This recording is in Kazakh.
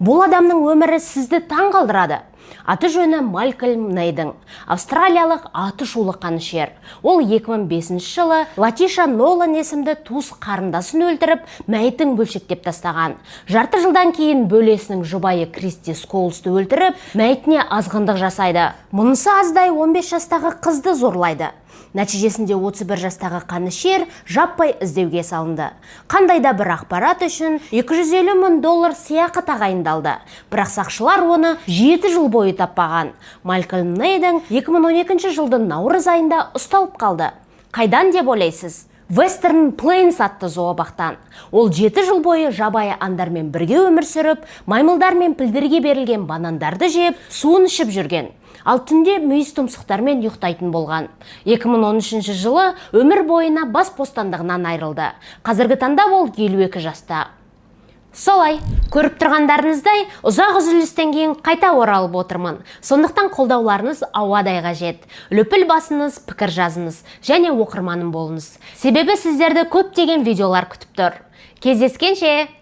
Бұл адамның өмірі сізді таң қалдырады. Аты жөні Малькольм Нейден, австралиялық аты шулы қанішер. Ол 2005 жылы Латиша Нолан есімді туыс қарындасын өлтіріп, мәйітін бөлшектеп тастаған. Жарты жылдан кейін бөлесінің жұбайы Кристи Скоулсты өлтіріп, мәйітіне азғындық жасайды. Мұнысы аздай, 15 жастағы қызды зорлайды. Нәтижесінде 31 жастағы қанішер жаппай іздеуге салынды. Қандай да бір ақпарат үшін 250 мың доллар сыйақы тағайындалды. Бірақ сақшылар оны 7 жыл бойы таппаған. Малькольм Нейден 2012 жылдың наурыз айында ұсталып қалды. Қайдан деп ойлайсыз? Вестерн Плейнс атты зообақтан. Ол 7 жыл бойы жабайы аңдармен бірге өмір сүріп, маймылдар мен пілдерге берілген банандарды жеп, суын ішіп жүрген. Ал түнде мүйіз тұмсықтармен ұйықтайтын болған. 2013 жылы өмір бойына бас бостандығынан айырылды. Қазіргі таңда ол 52 жаста. Солай, көріп тұрғандарыңыздай, ұзақ үзілістен кейін қайта оралып отырмын. Сондықтан қолдауларыңыз ауадай қажет. Лүпіл басыңыз, пікір жазыңыз және оқырманым болыңыз. Себебі сіздерді көптеген видеолар күтіп тұр. Кездескенше!